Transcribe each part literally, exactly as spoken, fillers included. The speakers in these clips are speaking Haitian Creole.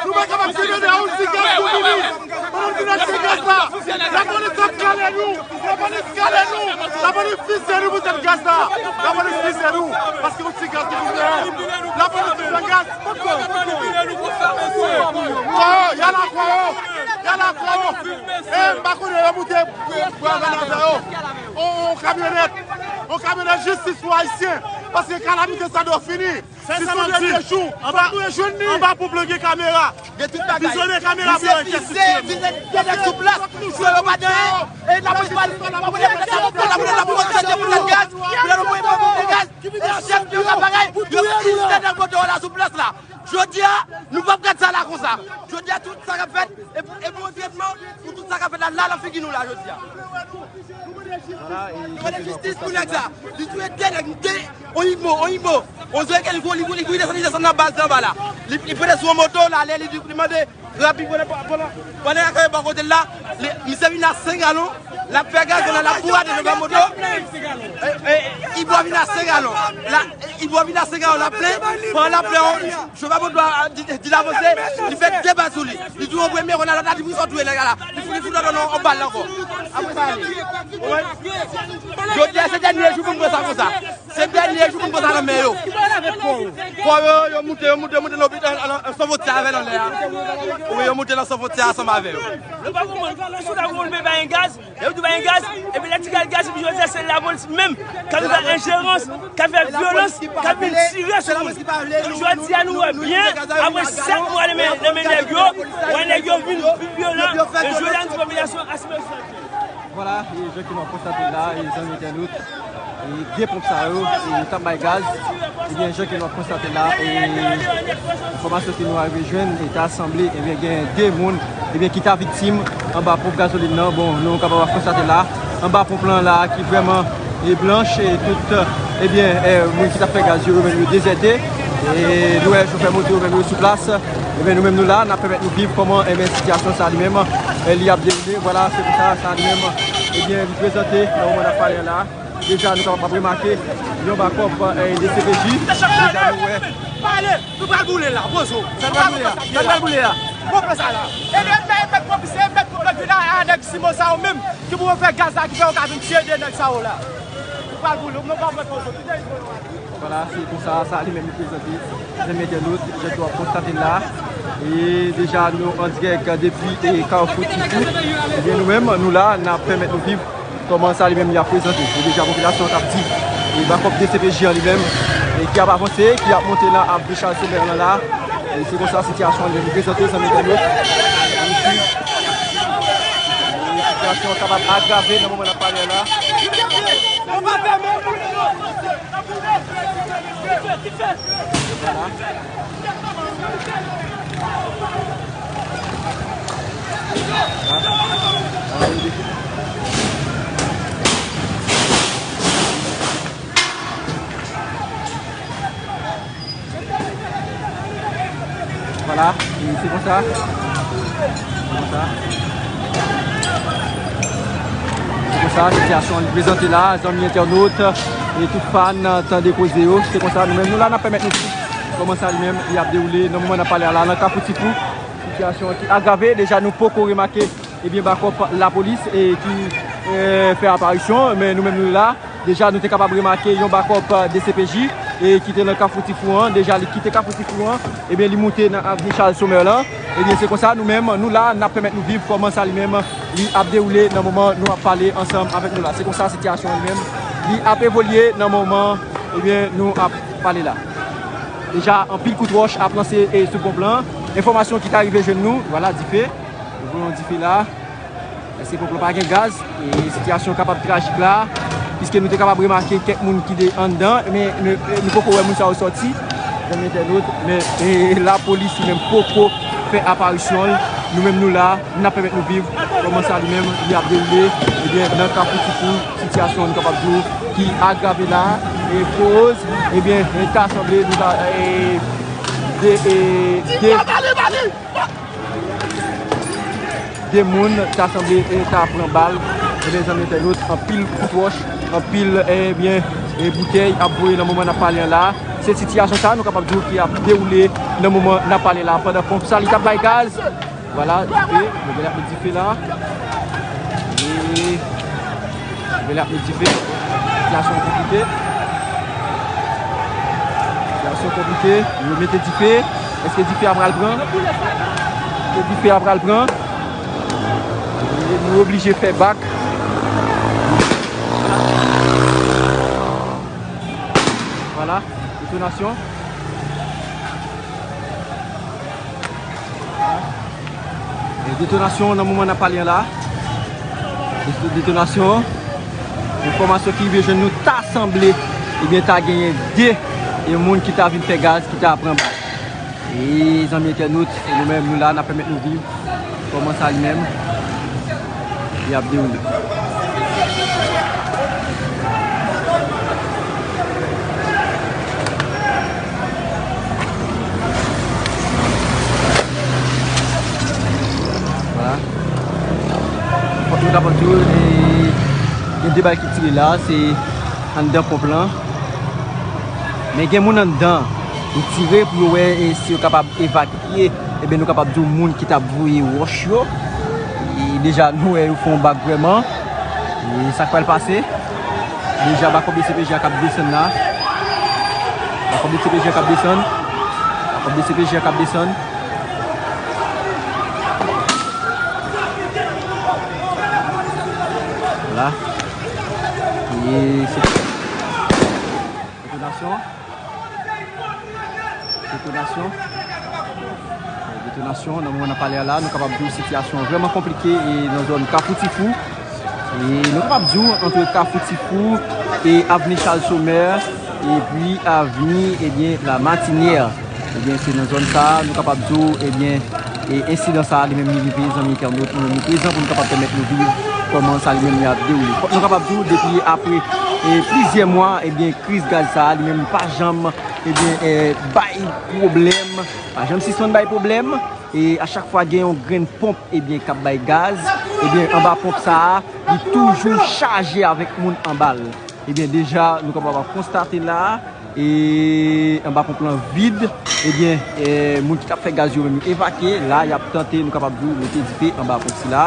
Nou pa kapab sede de a yon ti gaz pou vini. Pandan nou vin achte gaz la, lapolis ap kale nou. Lapolis kale nou. Lapolis fizye nou pou sèt gaz la. Lapolis fizye nou. Paske yon ti gaz nou bezwen. Lapolis bezwen gaz. Kò yo, y a la kò yo. Y a la kò yo. E m pa konnen yo moute bwa nan avè yo. On kamyonèt. On kamyonèt jistis pou Ayisyen. Paske kalamite sa dwe fini. Sèlman di, anba, anba ponp lan gen kamera. Vizyonnen kamera pou yo entèsepte yo. Vize, vize, vize sou plas. Si yo pa gen, e lapolis pa, lapolis pa, lapolis pa, lapolis pa, gaz. Pou yo voye pou gaz. E chèf yo ka bagay, yo vize nan kote yo la sou plas la. Jodi a, nou p ap gad sa la konsa. Jodi a, tout sa k ap fèt, e pou, e pou retretman, pou tout sa k ap fèt la, la nan figi nou la jodi a. Nou mande jistis pou nèg sa. Li touye de nèg, de, on imo, on imo. On zwe ke li, li, li, li desann, li desann nan baz anba la. Li, li prete sou on moto, l ale, li, li mande rapid, pandan, pandan, pandan y ap bò kote l la, li, misye vin ak senk galon, l ap fè gaz, l ap bourade devan moto. E, e, Ibo vin ak senk galon. La, Ibo vin ak senk galon, l ap plen, pandan l ap plen, on, Chofè moto a di, di l avanse, li fè de bal sou li. Li di yon premye, kounye a lòt la di pou li sot touye nèg la. Li fout, li fout lòt on bal ankò. Apre sa ale. Jodi a se dènye jou pou n pran sa konsa. Se dènye jou pou n pran sa nan men yo. Kò yo, yo moute, yo moute, yo moute nan lopital, nan, nan, nan San Fwontyè avè l anlè a. Wi, yo moute nan San Fwontyè ansanm avè yo. Nou pa konprann. Sou ta konn pa gen gaz. Yo di pa gen gaz, epi lè ti gaz, gaz, epi jodi a se lapolis menm k ap fè enjerans, k ap fè vyolans, k ap vin tire sou moun. Jodi a nou wè byen, apre sèt mwa nan men, nan men nèg yo, wè nèg yo vin pi vyolan, e jodi a nou di popilasyon an asime sou sa. Vwala, e jan ke nou ap konstate la, e zanmi entènot, e de ponp sa yo, e yo t ap bay gaz. Ebyen, jan ke nou ap konstate la, e enfòmasyon ke nou arive jwenn, e ta sanble, ebyen, gen de moun, ebyen, ki ta viktim anba ponp gazolin nan. Bon, nou kapab ap konstate la, anba ponp lan la, ki vrèman, e blanch, e tout, ebyen, e moun ki t ap fè gaz yo, yo menm yo dezète. E nou wè chofè moto yo menm yo sou plas. Ebyen, nou menm nou la, n ap pèmèt nou viv kòman, ebyen, sitiyasyon sa li menm, e li ap dewoule. Vwala, se konsa sa li menm, ebyen, li prezante nan moman n ap pale a la. Deja, nou kapab remake yon bakòp, eh, D C P J. Deja, nou wè. Pale, nou pral boule la, pozo. Sa n pral boule a? Sa n pral boule a? Bon, fè sa la. E mèt, mèt, mèt konplis, e mèt konplis, vin a, a nèg Simon sa yo menm, ki pou fè gaz la, ki fè yo ka vin tiye de nèg sa yo la. Nou pral boule, nou pral mèt pozo. Vwala, se konsa, sa li menm li prezante. Zanmi entènot, jan ke w ap konstate la. E deja, nou an dirèk depi, e, Kafou Tifou. Ebyen, nou menm, nou la, n ap pèmèt nou viv kòman sa li menm li ap prezante. E deja popilasyon an t ap di, e bakòp D C P J an li menm, e ki ap avanse, ki ap monte nan Avenue Charles Sommer lan la. E se konsa sitiyasyon an li menm li prezante, zanmi entènot. Ann swiv. E sitiyasyon an kapab agrave nan moman n ap pale a la. Vwala. Vwala, e se konsa. Se konsa. Se konsa, sitiyasyon an li prezante la, zanmi entènot, e tout fan, tande koze yo. Se konsa, nou menm, nou la, n ap pèmèt nou viv kòman sa li menm, li ap dewoule. Nan moman n ap pale a la, nan Kafou Tifou, sitiyasyon an ki agrave. Deja, nou poko remake, ebyen, bakòp lapolis, e ki, e, fè aparisyon, men nou menm, nou la. Deja, nou te kapab remake yon bakòp, eh, D C P J, e ki te nan Kafou Tifou an. Deja, li kite Kafou Tifou an, ebyen, li moute nan Avenue Charles Sommer lan. Ebyen, se konsa, nou menm, nou la, n ap pèmèt nou viv kòman sa li menm, li ap dewoule nan moman nou ap pale ansanm avèk nou la. Se konsa sitiyasyon an li menm, Li ap evolye nan moman, ebyen, nou ap pale la. Deja, anpil kout wòch ap lanse e sou ponp lan. Enfòmasyon ki ta rive jwenn nou, vwala, dife. Nou voye yon dife la. Èske ponp lan pa gen gaz? E sitiyasyon kapab trajik la, piske nou te kapab remake kèk moun ki te anndan, men nou, nou poko wè moun sa yo sòti. Zanmi entènot, men, e, lapolis li menm poko fè aparisyon l. Nou menm nou la, n ap pèmèt nou viv kòman sa li menm li ap dewoule. Ebyen, nan Kafou Tifou, sitiyasyon an nou kapab di w ki agrave la, e koz, ebyen, ta sanble nou ta, e, de, e, de, de moun ta sanble, e, ta pran bal. Ebyen, zanmi entènot, anpil kout wòch, anpil, ebyen, e, boutèy ap voye nan moman n ap pale an la. Se sitiyasyon sa a nou kapab di w ki ap dewoule nan moman n ap pale la, pandan ponp sa li t ap bay gaz. Vwala, dife, nou genlè ap met dife la. E nou genlè ap met dife. Sitiyasyon konplike. Sitiyasyon konplike. Yo mete dife. Èske dife a pral pran? Èske dife a pral pran? E nou oblije fè bak. Vwala, detonasyon. E detonasyon nan moman n ap pale an la. Deto-, detonasyon. Enfòmasyon ki rive jwenn nou, ta sanble, ebyen, ta genyen de, e, moun ki ta vin fè gaz, ki ta pran bal. E zanmi entènot, e nou menm, nou la, n ap pèmèt nou viv kòman sa li menm li ap dewoule. Vwala. Fòk nou kapab di w, e, gen de bal ki tire la, se anndan ponp lan. Men gen moun anndan, yo tire pou yo wè, e, si yo kapab evakye. Ebyen, nou kapab di w moun ki t ap voye wòch yo. E deja, nou wè yo fè yon bak vrèman. E sa k pral pase? Deja, bakòp D C P J a k ap desann la. Bakòp D C P J a k ap desann. Bakòp D C P J a k ap desann. Vwala. E se detonasyon. Detonasyon. Detonasyon, nan moman n ap pale a la, nou kapab di w sitiyasyon an vrèman konplike e nan zòn Kafou Tifou. E nou kapab di w ant Kafou Tifou e avni Charles Sommer, epi avni, ebyen, La Martinière. Ebyen, se nan zòn sa a, nou kapab di w, ebyen, e ensidan sa a, li menm li rive, zanmi entènot, nou menm nou prezan pou nou kapab pèmèt nou viv kòman sa li menm li ap dewoule. Fòk nou kapab di w, depi apre, e, plizyè mwa, ebyen, kriz gaz sa a, li menm li pa janm, ebyen, e, bay pwoblèm, pa janm sispann bay pwoblèm. E a chak fwa gen yon grenn ponp, ebyen, k ap bay gaz, ebyen, anba ponp sa a, li toujou chaje avèk moun anba l. Ebyen, deja, nou kapab ap konstate la, e anba ponp lan vid, ebyen, e, moun ki t ap fè gaz yo menm yo evakye, la, y ap tante, nou kapab di w, mete dife anba ponp sila.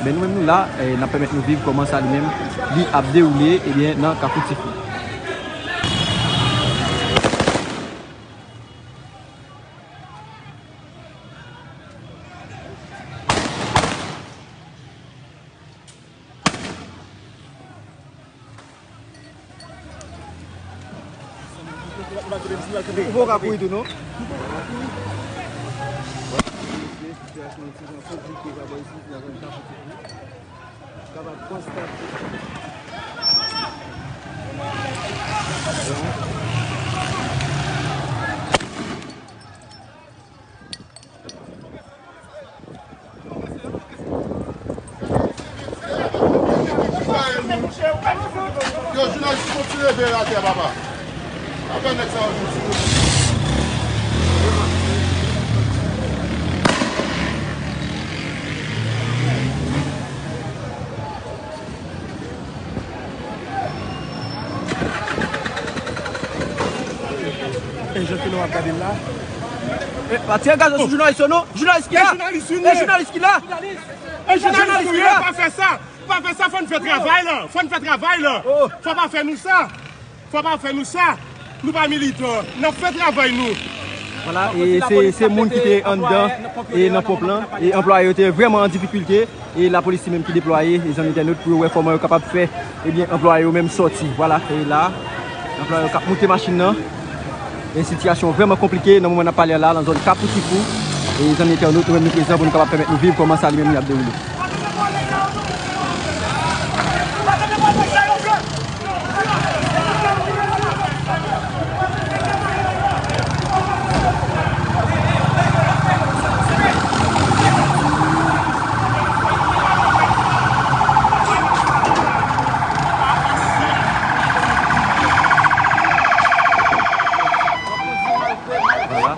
Men nou menm nou la, e, n ap pèmèt nou viv kòman sa li menm, li ap dewoule, ebyen, nan Kafou Tifou. Ou pa ka kouri tou, non? Kapab konstate. Yo, jounalis, fò ti leve atè, papa. Apa nèg sa yo di ti kote. E jan ke nou ap gade l la. E, pa tire gaz sou jounalis yo, non. Jounalis ki la. E jounalis ki la. E jounalis ki la. Pa fè sa. Pa fè sa, fò n fè travay la. Fò n fè travay la. Fò pa fè nou sa. Fò pa fè nou sa. Nou pa militan. N ap fè travay nou. Vwala, e se, se moun ki te anndan e nan ponp lan. E anplwaye yo te vrèman an difikilte. E lapolis li menm ki deplwaye, e zanmi entènot, pou yo wè kòman yo kapab fè, ebyen, anplwaye yo menm sòti. Vwala, e la, anplwaye yo k ap moute machin nan. E sitiyasyon vrèman konplike nan moman n ap pale a la, nan zòn Kapou Tifou. E zanmi entènot, nou menm nou prezan pou nou kapab pèmèt nou viv kòman sa li menm li ap dewoule. Vwala.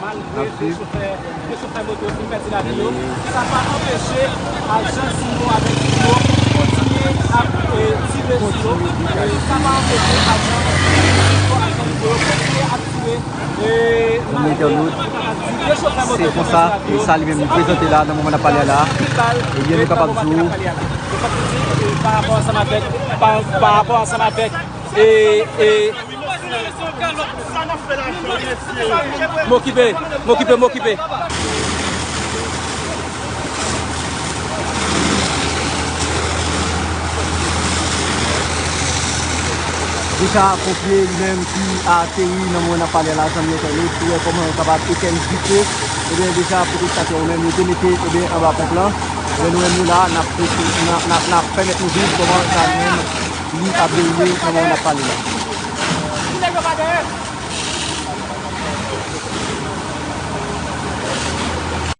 Malgre de chofè, de chofè moto fin pèdi lavi yo, sa pa anpeche ajan Simo avèk Simo kontinye ap, e, tire sou yo. E sa pa anpeche ajan Simo, ajan Simo yo kontinye ap tire. E malgre de chofè moto fin pèdi lavi yo, sa pa anpeche ajan Simo kontinye ap tire. Ebyen, nou kapab di w, pa rapò ansanm avèk, pa, pa rapò ansanm avèk, e, e, M okipe, m okipe, m okipe. Deja, ponpye li menm ki ateri nan moman n ap pale la, zanmi entènot, pou wè kòman yo kapab etèn dife. Ebyen, deja, pwotestatè yo menm, yo te mete, ebyen, anba ponp lan. Ebyen, nou menm, nou la, n ap, n ap, n ap, n ap pèmèt nou viv kòman sa li menm, li ap dewoule nan moman n ap pale la.